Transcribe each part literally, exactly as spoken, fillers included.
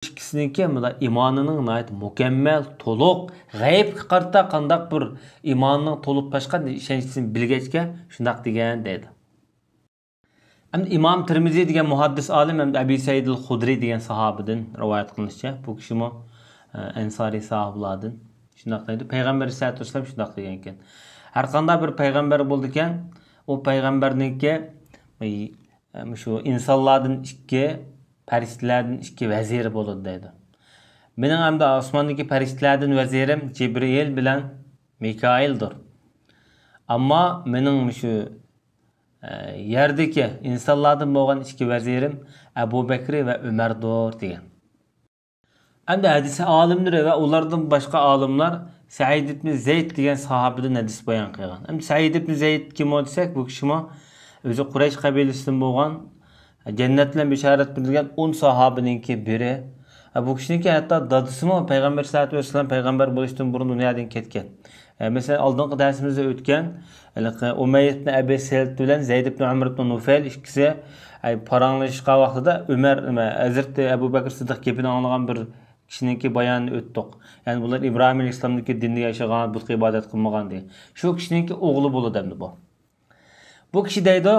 ئىككىسىنىڭكى مۇنداق ئىمانىنىڭ ناھايىتى مۇكەممەل، تولۇق، غەيىبكە قارىتا قانداق بىر ئىماننىڭ تولۇپ تاشقان ئىشەنچىسىنى بىلگەچكە شۇنداق دېگەن دەيدۇ. ئەمدى ئىمام تىرمىزى دېگەن مۇھەددىس ئالىم ھەمدە ئەبى سەئىدىل خۇدرى دېگەن ساھابىدىن رىۋايەت قىلىنىشىچە، بۇ كىشىمۇ، ئە، ئەنسارىي ساھابىلاردىن شۇنداق دەيدۇ. پەيغەمبەر ئەلەيھىسسالاتۇ ۋەسسالام شۇنداق دېگەنكەن، ھەر قانداق بىر پەيغەمبەر بولىدىكەن، ئۇ پەيغەمبەرنىڭكى، ئە، مۇشۇ ئىنسانلاردىن ئىككى، پەرىشتىلەردىن ئىككى ۋەزىرى بولىدۇ دەيدۇ. مېنىڭ ھەمدە ئاسماندىكى پەرىشتىلەردىن ۋەزىرىم جىبرىئىل بىلەن مىكائىلدۇر. ئەمما مېنىڭ مۇشۇ، ئە، يەردىكى ئىنسانلاردىن بولغان ئىككى ۋەزىرىم ئەبۇ بەكرى ۋە ئۆمەردۇر دېگەن. ئەمدى ھەدىس ئالىملىرى ۋە ئۇلاردىن باشقا ئالىملار سەئىد ئىبنى زەيد دېگەن ساھابىدىن ھەدىس بايان قىلغان. ئەمدى سەئىد ئىبنى زەيد كىم ئۇ دېسەك، بۇ كىشىمۇ ئۆزى قۇرەيش قەبىلىسىدىن بولغان، جەننەت بىلەن بېشارەت بېرىلگەن ئون ساھابىنىڭكى بىرى. بۇ كىشىنىڭكى ھەتتا دادىسىمۇ پەيغەمبەر سەللەللاھۇ ئەلەيھى ۋەسەللەم پەيغەمبەر بولۇشتىن بۇرۇن دۇنيادىن كەتكەن. مەسىلەن، ئالدىنقى دەرسىمىزدە ئۆتكەن، ھېلىقى ئۇمەييە ئىبنى ئەبى سەلت بىلەن زەيد ئىبنى ئەمر ئىبنى نۇفەيل ئىككىسى، ئەي، پاراڭلىشىشقان ۋاقتىدا ئۆمەر، نېمە، ھەزرىتى ئەبۇ بەكرى سىددىق گېپىنى ئاڭلىغان بىر كىشىنىڭكى بايانىنى ئۆتتۇق. يەنى بۇلار ئىبراھىم ئەلەيھىسسالامنىڭكى دىنىدا ياشىغان، بۇتقا ئىبادەت قىلمىغان دېگەن. شۇ كىشىنىڭكى ئوغلى بولىدۇ ئەمدى بۇ. بۇ كىشى دەيدۇ،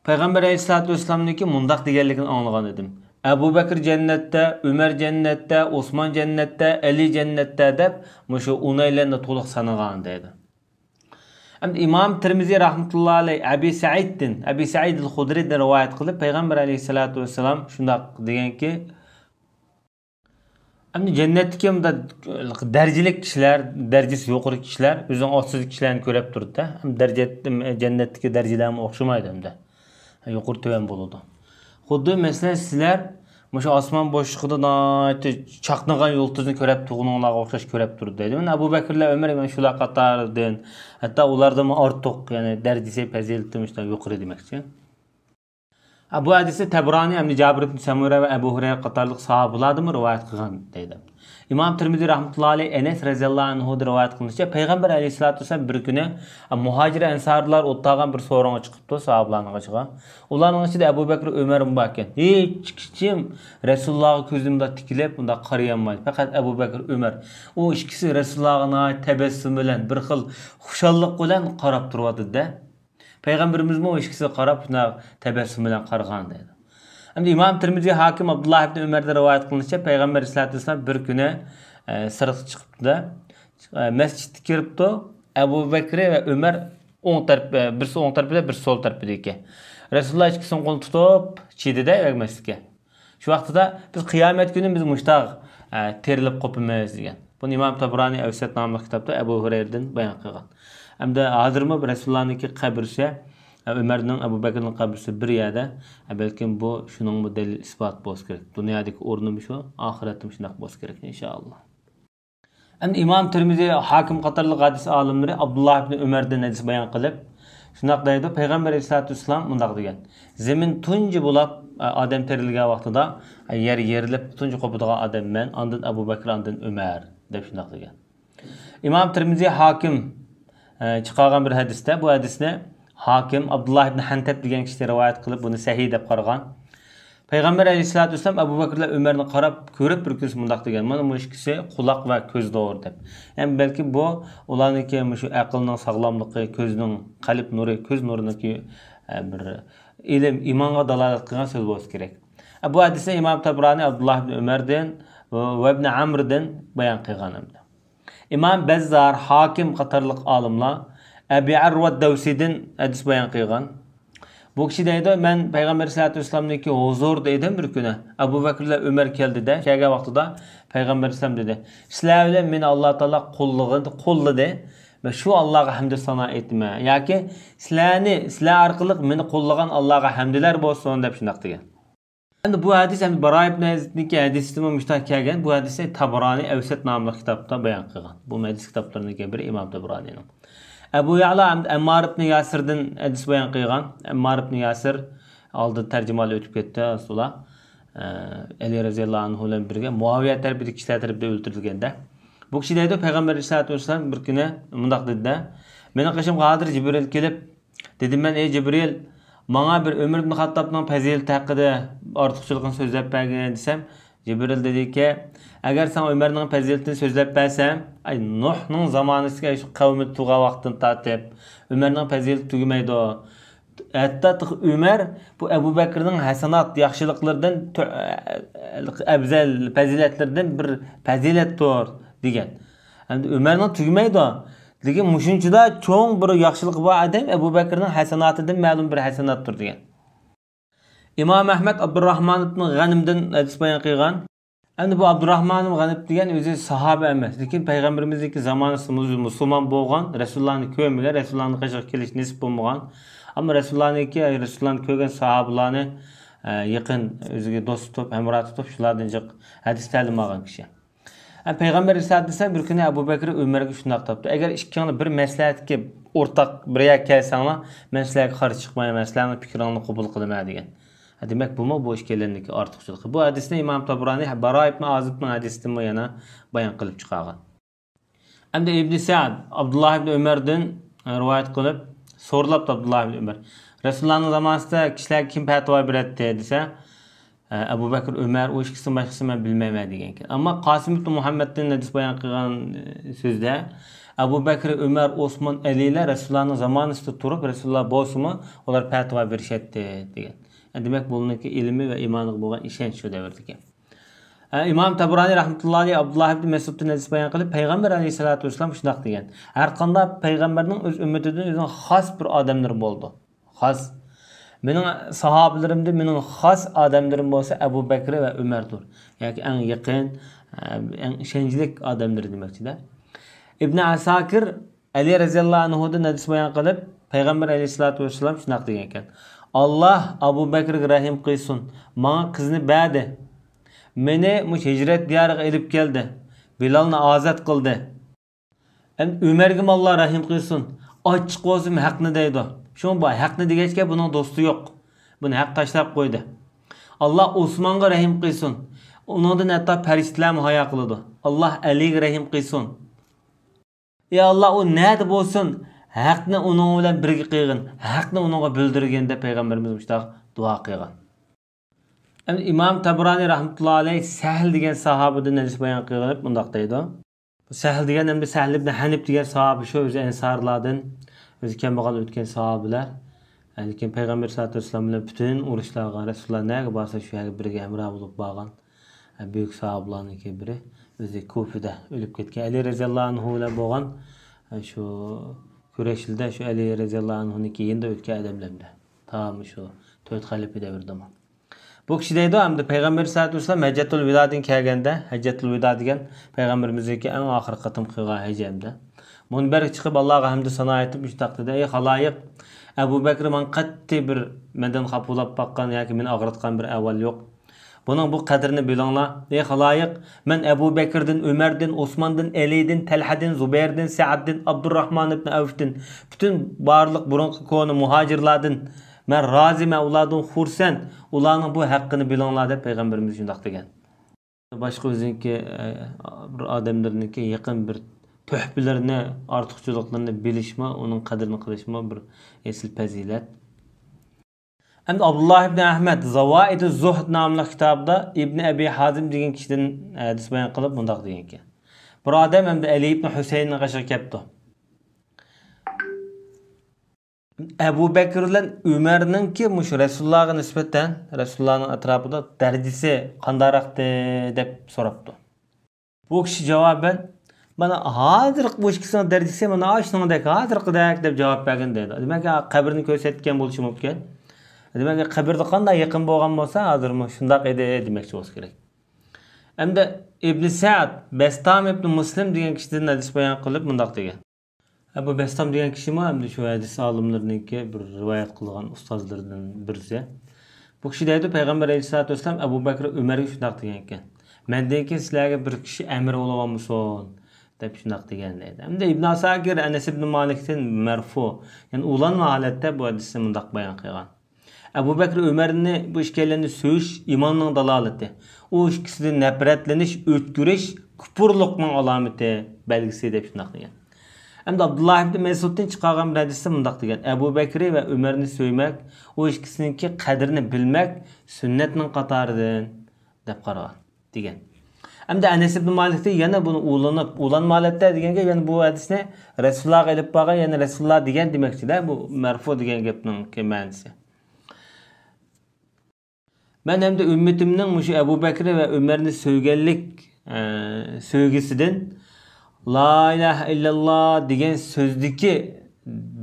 پەيغەمبەر ئەلەيھىسسالاتۇ ۋەسسالامنىڭكى مۇنداق دېگەنلىكىنى ئاڭلىغان ئىدىم. ئەبۇ بەكرى جەننەتتە، ئۆمەر جەننەتتە، ئوسمان جەننەتتە، ئەلى جەننەتتە دەپ مۇشۇ ئۇنايلەرنى تولۇق سانىغان دەيدۇ. ئەمدى ئىمام تىرمىزى رەھمەتۇللا ئەلەيھ ئەبى سەئىدتىن، ئەبى سەئىدىل خۇدرىدىن رىۋايەت قىلىپ، پەيغەمبەر ئەلەيھىسسالاتۇ ۋەسسالام شۇنداق دېگەنكى، ئەمدى جەننەتتىكى مۇنداق دەرىجىلىك كىشىلەر، دەرىجىسى يۇقىرى كىشىلەر ئۆزىنىڭ ئاستىدىكى كىشىلەرنى كۆرەپ تۇرىدۇ-دە. ئەمدى دەرىجە، جەننەتتىكى دەرىجىلەرمۇ ئوخشىمايدۇ ئەمدى. يۇقىرى تۆۋەن بولىدۇ. خۇددى مەسىلەن سىلەر مۇشۇ ئاسمان بوشلۇقىدا ناھايىتى چاقنىغان يۇلتۇزنى كۆرەپ تۇرغىنىڭلارغا ئوخشاش كۆرەپ تۇرىدۇ دەيدۇ. مانا ئەبۇ بەكرىلەر، ئۆمەر مانا شۇلار قاتارىدىن، ھەتتا ئۇلاردىنمۇ ئارتۇق، يەنى دەرىجىسى، پەزىلىتى مۇشۇنداق يۇقىرى دېمەكچى. ھە، بۇ ھەدىسنى تەبرانى ھەمدە جابىر ئىبن سەمۇرە ۋە ئەبۇ ھۇرەيرە قاتارلىق ساھابىلاردىنمۇ رىۋايەت قىلغان دەيدۇ. ئىمام تىرمىزى رەھمەتۇللا ئەلەيھ ئەنەس رەزىياللاھۇ ئەنھۇدىن رىۋايەت قىلىنىشىچە، پەيغەمبەر ئەلەيھىسسالاتۇ ۋەسسالام بىر كۈنى مۇھاجىر ئەنسارلار ئولتۇرغان بىر سورۇنغا چىقىپتۇ، ساھابىلارنىڭ ئىچىگە. ئۇلارنىڭ ئىچىدە ئەبۇ بەكرى، ئۆمەر بار ئىكەن. ھېچ كىم رەسۇلۇللاغا كۆزىنى مۇنداق تىكىلىپ، مۇنداق قارىيالمايدۇ. پەقەت ئەبۇ بەكرى، ئۆمەر. ئۇ ئىككىسى رەسۇلۇللاغا ناھايىتى تەبەسسۇم بىلەن، بىر خىل خۇشاللىق بىلەن قاراپ تۇرۇۋاتىدۇ-دە. پەيغەمبىرىمىزمۇ ئىككىسىگە قاراپ شۇنداق تەبەسسۇم بىلەن قارىغان دەيدۇ. ئەمدى ئىمام تىرمىزى، ھاكىم، ئابدۇللا ئىبنى ئۆمەردىن رىۋايەت قىلىنىشىچە، پەيغەمبەر ئەلەيھىسسالاتۇ ۋەسسالام بىر كۈنى، ئە، سىرتقا چىقىپتۇ-دە، ئە، مەسچىتكە كىرىپتۇ. ئەبۇ بەكرى ۋە ئۆمەر ئوڭ تەرەپ، ئە، بىرسى ئوڭ تەرىپىدە، بىرسى سول تەرىپىدە ئىكەن. رەسۇلۇللا ئىككىسىنىڭ قولىنى تۇتۇپ چىدىدى ئەگمەسلىككە. شۇ ۋاقتىدا بىز قىيامەت كۈنى بىز مۇشتاق، ئە، تىرىلىپ قوپىمىز دېگەن. بۇنى ئىمام تەبرانى ئەۋسەت ناملىق كىتابتا ئەبۇ ھۇرەيرىدىن بايان قىلغان. ئەمدى ھازىرمۇ رەسۇلۇللانىڭكى قەبرىسى، ئە، ئۆمەرنىڭ، ئەبۇ بەكرىنىڭ قەبرىسى بىر يەردە. ئە، بەلكىم بۇ شۇنىڭمۇ دەلىل ئىسپات بولسا كېرەك. دۇنيادىكى ئورنىمۇ شۇ، ئاخىرەتتىمۇ شۇنداق بولسا كېرەك، ئىنشائاللا. ئەمدى ئىمام تىرمىزى، ھاكىم قاتارلىق ھەدىس ئالىملىرى ئابدۇللا ئىبنى ئۆمەردىن ھەدىس بايان قىلىپ، شۇنداق دەيدۇ، پەيغەمبەر ئەلەيھىسسالاتۇ ۋەسسالام مۇنداق دېگەن، زېمىن تۇنجى بولاپ، ئادەم تېرىلگەن ۋاقتىدا، يەر يېرىلىپ تۇنجى قوپىدىغان ئادەم مەن، ئاندىن ئەبۇ بەكرى، ئاندىن ئۆمەر، دەپ شۇنداق دېگەن. ئىمام تىرمىزى، ھاكىم، ئە، چىقارغان بىر ھەدىستە، بۇ ھەدىسنى ھاكىم ئابدۇللا ئىبنى ھەنتەب دېگەن كىشى رىۋايەت قىلىپ، بۇنى سەھىھ دەپ قارىغان. پەيغەمبەر ئەلەيھىسسالاتۇ ۋەسسالام ئەبۇ بەكرى بىلەن ئۆمەرنى قاراپ، كۆرۈپ بىر كۈنسى مۇنداق دېگەن، مانا بۇ ئىككىسى قۇلاق ۋە كۆزدۇر دەپ. يەنى بەلكى بۇ ئۇلارنىڭكى مۇشۇ ئەقىلنىڭ ساغلاملىقى، كۆزنىڭ، قەلب نۇرى، كۆز نۇرىنىڭكى، ئە، بىر ئىلىم، ئىمانغا دالالەت قىلغان سۆز بولسا كېرەك. ئە، بۇ ھەدىسنى ئىمام تەبرانى ئابدۇللا ئىبنى ئۆمەردىن ۋە ئىبنى ئەمردىن بايان قىلغان ئەمدى. ئىمام بەززار، ھاكىم قاتارلىق ئالىملار ئەبى ئەرۋەد دەۋسىدىن ھەدىس بايان قىلغان. بۇ كىشى دەيدۇ، مەن پەيغەمبەر ئەلەيھىسسالاتۇ ۋەسسالامنىڭكى ھۇزۇرىدا ئىدىم بىر كۈنى. ئەبۇ بەكرى بىلەن ئۆمەر كەلدى-دە، كەلگەن ۋاقتىدا پەيغەمبەر ئەلەيھىسسالام دېدى، سىلەر بىلەن مېنى ئاللا تائالا قوللىغىن-، قوللىدى. مەن شۇ ئاللاغا ھەمدۇ سانا ئېيتىمەن. ياكى سىلەرنى، سىلەر ئارقىلىق مېنى قوللىغان ئاللاغا ھەمدىلەر بولسۇن دەپ شۇنداق دېگەن. ئەمدى بۇ ھەدىس ئەمدى باراي ئىبن ئازىبنىڭكى ھەدىسىدىمۇ مۇشۇنداق كەلگەن. بۇ ھەدىسنى تەبرانى ئەۋسەت ناملىق كىتابتا بايان قىلغان. بۇ ھەدىس كىتابلىرىنىڭكى بىرى ئىمام تەبرانىنىڭ. ئەبۇ يەئلا ئەمدى ئەممار ئىبن ياسىردىن ھەدىس بايان قىلغان. ئەممار ئىبن ياسىر ئالدىن تەرجىمىھالى ئۆتۈپ كەتتى، رەسۇلۇللا، ئە، ئەلى رەزىياللاھۇ ئەنھۇ بىلەن بىرگە مۇئاۋىيە تەرىپىدىكى كىشىلەر تەرىپىدىن ئۆلتۈرۈلگەندە. بۇ كىشى دەيدۇ، پەيغەمبەر ئەلەيھىسسالاتۇ ۋەسسالام بىر كۈنى مۇنداق دېدى-دە، مېنىڭ قېشىمغا ھازىر جىبرىل كېلىپ، دېدىم مەن، ئەي جىبرىل، ماڭا بىر ئۆمەر ئىبن خاتتابنىڭ پەزىلىتى ھەققىدە ئارتۇقچىلىقىنى سۆزلەپ بەرگىن دېسەم، جىبرىل دېدىكى، ئەگەر ساڭا ئۆمەرنىڭ پەزىلىتىنى سۆزلەپ بەرسەم، ئەي، نۇھنىڭ زامانىسىدىكى شۇ قەۋمىدە تۇرغان ۋاقتىدىن تارتىپ ئۆمەرنىڭ پەزىلىتى تۈگىمەيدۇ. ھەتتا تېخى ئۆمەر بۇ ئەبۇ بەكرىنىڭ ھەسەنات، ياخشىلىقلىرىدىن تۆ-، ئەۋزەل پەزىلەتلىرىدىن بىر پەزىلەتتۇر، دېگەن. ئەمدى ئۆمەرنىڭ تۈگىمەيدۇ. لېكىن مۇشۇنچىلا چوڭ بىر ياخشىلىقى بار ئادەم ئەبۇ بەكرىنىڭ ھەسەناتىدىن مەلۇم بىر ھەسەناتتۇر، دېگەن. ئىمام ئەھمەد ئابدۇرراھمان ئىبن غەنىمدىن ھەدىس بايان قىلغان. ئەمدى بۇ ئابدۇراھمان ئىبن غەنىم دېگەن ئۆزى ساھابە ئەمەس، لېكىن پەيغەمبىرىمىزنىڭكى زامانىسىدا مۇس-، مۇسۇلمان بولغان، رەسۇلۇللانى كۆرمىگەن، رەسۇلۇللانىڭ قېشىغا كېلىش نېسىپ بولمىغان. ئەمما رەسۇلۇللانىڭكى، رەسۇلۇللانى كۆرگەن ساھابىلارنى، ئە، يېقىن ئۆزىگە دوست تۇتۇپ، ھەمراھ تۇتۇپ، شۇلاردىن جىق ھەدىس تەلىم ئالغان كىشى. ئە، پەيغەمبەر ئەلەيھىسسالاتۇ ۋەسسالام بىر كۈنى ئەبۇ بەكرى ئۆمەرگە شۇنداق دەپتۇ، ئەگەر ئىككىڭلار بىر مەسلىھەتكە ئورتاق بىر يەرگە كەلسەڭلار، مەن سىلەرگە قارشى چىقمايمەن، سىلەرنىڭ پىكرىڭلارنى قوبۇل قىلىمەن، دېگەن. ھە، دېمەك، بۇمۇ بۇ ئىككىيلەننىڭكى ئارتۇقچىلىقى. بۇ ھەدىسنى ئىمام تەبرانى باراء ئىبن ئازىبنىڭ ھەدىسىدىنمۇ يەنە بايان قىلىپ چىقارغان. ئەمدى ئىبن سەئد ئابدۇللا ئىبن ئۆمەردىن، ئە، رىۋايەت قىلىپ، سورىلاپتۇ ئابدۇللا ئىبن ئۆمەر، رەسۇلۇللانىڭ زامانىسىدا كىشىلەرگە كىم پەتىۋا بېرەتتى دېسە، ئە، ئەبۇ بەكرى، ئۆمەر، ئۇ ئىككىسىدىن باشقىسىنى مەن بىلمەيمەن، دېگەنكەن. ئەمما قاسىم ئىبن مۇھەممەدتىن ھەدىس بايان قىلغان، ئە، سۆزدە، ئەبۇ بەكرى، ئۆمەر، ئوسمان، ئەلىلەر رەسۇلۇللانىڭ زامانىسىدا تۇرۇپ، رەسۇلۇللا بولسىمۇ، ئۇلار پەتىۋا بېرىشەتتى، دېگەن. ئە، دېمەك، بۇنىڭكى ئىلمى ۋە ئىمانىغا بولغان ئىشەنچ شۇ دەۋردىكى. ئە، ئىمام تەبرانى رەھمەتۇللا ئەلەيھ ئابدۇللا ئىبن مەسئۇدتىن ھەدىس بايان قىلىپ، پەيغەمبەر ئەلەيھىسسالاتۇ ۋەسسالام شۇنداق دېگەن، ھەر قانداق پەيغەمبەرنىڭ ئۆز ئۈممىتىدىن ئۆزىنىڭ خاس بىر ئادەملىرى بولىدۇ. خاس. مېنىڭ ساھابىلىرىمدىن مېنىڭ خاس ئادەملىرىم بولسا ئەبۇ بەكرى ۋە ئۆمەردۇر. ياكى ئەڭ يېقىن، ئە، ئەڭ ئىشەنچلىك ئادەملىرى دېمەكچىدە. ئىبنى ئەساكىر ئەلى رەزىياللاھۇ ئەنھۇدىن ھەدىس بايان قىلىپ، پەيغەمبەر ئەلەيھىسسالاتۇ ۋەسسالام شۇنداق دېگەنكەن، ئاللاھ ئەبۇ بەكرىگە رەھىم قىلسۇن، ماڭا قىزنى بەردى. مېنى مۇشۇ ھىجرەت دىيارىغا ئېلىپ كەلدى. بىلالنى ئازاد قىلدى. ئەمدى ئۆمەرگىمۇ ئاللاھ رەھىم قىلسۇن. ئاچچىق بولسىمۇ ھەقنى دەيدۇ. شۇڭا بۇ ھەقنى دېگەچكە بۇنىڭ دوستى يوق. بۇنى ھەق تاشلاپ قويدى. ئاللاھ ئوسمانغا رەھىم قىلسۇن. ئۇنىڭدىن ھەتتا پەرىشتىلەرمۇ ھايا قىلىدۇ. ئاللاھ ئەلىگە رەھىم قىلسۇن. ئى ئاللاھ، ئۇ نەدە بولسۇن، ھەقنى ئۇنىڭ بىلەن بىرگە قىلغىن، ھەقنى ئۇنىڭغا بىلدۈرگىن دەپ پەيغەمبىرىمىز مۇشۇنداق دۇئا قىلغان. ئەمدى ئىمام تەبرانى رەھمەتۇللا ئەلەيھ سەھل دېگەن ساھابىدىن ھەدىس بايان قىلىپ مۇنداق دەيدۇ. بۇ سەھل دېگەن ئەمدى سەھل ئىبن ھەنىپ دېگەن ساھابە شۇ، ئۆزى ئەنسارلاردىن، ئۆزى كەمبەغەل ئۆتكەن ساھابىلەر. لېكىن پەيغەمبەر سەللەللاھۇ ئەلەيھى ۋەسەللەم بىلەن پۈتۈن ئۇرۇشلارغا، رەسۇلۇللا نەگە بارسا شۇ يەرگە بىرگە ھەمراھ بولۇپ بارغان. بۈيۈك ساھابىلارنىڭكى بىرى، ئۆزى كۇفىدە ئۆلۈپ كەتكەن ئەلى رەزىياللاھۇ ئەنھۇ بىلەن بولغان، شۇ كۈرەشلىدە شۇ ئەلى رەزىياللاھۇ ئەنھۇنىڭكى يېنىدا ئۆتكەن ئادەملەردە. تامۇ شۇ تۆت خەلىپە دەۋرىدىمۇ. بۇ كىشى دەيدۇ، ئەمدى پەيغەمبەر سەللەللاھۇ ئەلەيھى ۋەسەللەم ھەججەتۇل ۋىدادىن كەلگەندە، ھەججەتۇل ۋىدا دېگەن پەيغەمبىرىمىزنىڭكى ئەڭ ئاخىرقى قېتىم قىلغان ھەجى ئەمدى. مۇنبەرگە چىقىپ، ئاللاغا ھەمدۇ سانا ئېيتىپ، مۇشۇنداق دېدى، ئەي خالايىق، ئەبۇ بەكرى ماڭا قەتئىي بىر مەندىن خاپا بولاپ باققان ياكى مېنى ئاغرىتقان بىر ئەھۋال يوق. بۇنىڭ بۇ قەدرىنى بىلىڭلار. ئەي خالايىق، مەن ئەبۇ بەكىردىن، ئۆمەردىن، ئوسماندىن، ئەلىدىن، تەلھەدىن، زۇبەيردىن، سەئدتىن، ئابدۇرراھمان ئىبن ئەۋفتىن، پۈتۈن بارلىق بۇرۇنقى كونا مۇھاجىرلاردىن مەن رازىمەن، ئۇلاردىن خۇرسەن، ئۇلارنىڭ بۇ ھەققىنى بىلىڭلار دەپ پەيغەمبىرىمىز شۇنداق دېگەن. باشقا ئۆزىنىڭكى، ئە، بىر ئادەملىرىنىڭكى يېقىن بىر تۆھپىلىرىنى، ئارتۇقچىلىقلىرىنى بىلىشمۇ، ئۇنىڭ قەدرىنى قىلىشمۇ بىر ئېسىل پەزىلەت. ئەمدى ئابدۇللا ئىبن ئەھمەد زاۋائىدۇ زۇھد ناملىق كىتابىدا ئىبن ئەبى ھازىم دېگەن كىشىدىن ھەدىس بايان قىلىپ مۇنداق دېگەنكەن. بىر ئادەم ئەمدى ئەلى ئىبن ھۈسەيىننىڭ قېشىغا كەپتۇ. ئەبۇ بەكرى بىلەن ئۆمەرنىڭكى مۇشۇ رەسۇلۇللاغا نىسبەتەن، رەسۇلۇللانىڭ ئەتراپىدا دەرىجىسى قانداقراقتى دەپ سوراپتۇ. بۇ كىشى جاۋابەن، مانا ھازىرقى بۇ ئىككىسىنىڭ دەرىجىسى مانا ئاشۇنىڭدەك، ھازىرقىدەك دەپ جاۋاب بەرگەن دەيدۇ. دېمەك، قەبرىنى كۆرسەتكەن بولۇشى مۇمكىن. دېمەك، قەبرىدە قانداق يېقىن بولغان بولسا، ھازىرمۇ شۇنداق ئىدى دېمەكچى بولسا كېرەك. ئەمدى ئىبن سەئد بەستام ئىبن مۇسلىم دېگەن كىشىدىن ھەدىس بايان قىلىپ مۇنداق دېگەن. ئەبۇ بەستام دېگەن كىشىمۇ ئەمدى شۇ ھەدىس ئالىملىرىنىڭكى بىر رىۋايەت قىلغان ئۇستازلىرىدىن بىرسى. بۇ كىشى دەيدۇ، پەيغەمبەر ئەلەيھىسسالاتۇ ۋەسسالام ئەبۇ بەكرى ئۆمەرگە شۇنداق دېگەنكەن، مەندىن كېيىن سىلەرگە بىر كىشى ئەمىر بولۇۋالمىسۇن دەپ شۇنداق دېگەن دەيدۇ. ئەمدى ئىبن ئاساكىر ئەنەس ئىبن مالىكتىن مەرفۇ، يەنى ئۇلانما ھالەتتە بۇ ھەدىسنى مۇنداق بايان قىلغان. ئەبۇ بەكرى ئۆمەرنى، بۇ ئىككىيلەننى سۆيۈش ئىماننىڭ دالالىتى. ئۇ ئىككىسىدىن نەپرەتلىنىش، ئۆچ كۆرۈش كۇپۇرلۇقنىڭ ئالامىتى، بەلگىسى دەپ شۇنداق دېگەن. ئەمدى ئابدۇللا ئىبنى مەسئۇدتىن چىقارغان بىر ھەدىستە مۇنداق دېگەن، ئەبۇ بەكرى ۋە ئۆمەرنى سۆيمەك، ئۇ ئىككىسىنىڭكى قەدرىنى بىلمەك سۈننەتنىڭ قاتارىدىن دەپ قارىغان. دېگەن. ئەمدى ئەنەس ئىبن مالىكتىن يەنە بۇنى ئۇلىنىپ، ئۇلانما ھالەتتە دېگەن گەپ، يەنى بۇ ھەدىسنى رەسۇلۇللاغا ئېلىپ بارغان، يەنى رەسۇلۇللا دېگەن دېمەكچىدە، بۇ مەرفۇ دېگەن گەپنىڭكى مەنىسى. مەن ھەمدە ئۈممىتىمنىڭ مۇشۇ ئەبۇ بەكرى ۋە ئۆمەرنى سۆيگەنلىك، ئە، سۆيگۈسىدىن لا ئىلاھە ئىللاللا دېگەن سۆزدىكى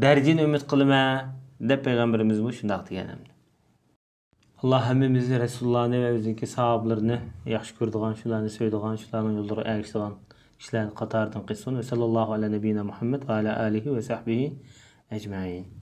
دەرىجىنى ئۈمىد قىلىمەن، دەپ پەيغەمبىرىمىزمۇ شۇنداق دېگەن ئەمدى. ئاللا ھەممىمىزنى رەسۇلۇللانى ۋە ئۆزىنىڭكى ساھابىلىرىنى ياخشى كۆرىدىغان، شۇلارنى سۆيىدىغان، شۇلارنىڭ يوللىرىغا ئەگىشىدىغان كىشىلەرنىڭ قاتارىدىن قىلسۇن. ۋە ساللاللاھۇ ئەلا نەبىييىنا مۇھەممەد ۋە ئەلا ئالىھى ۋە سەھبىھى ئەجمەئىن.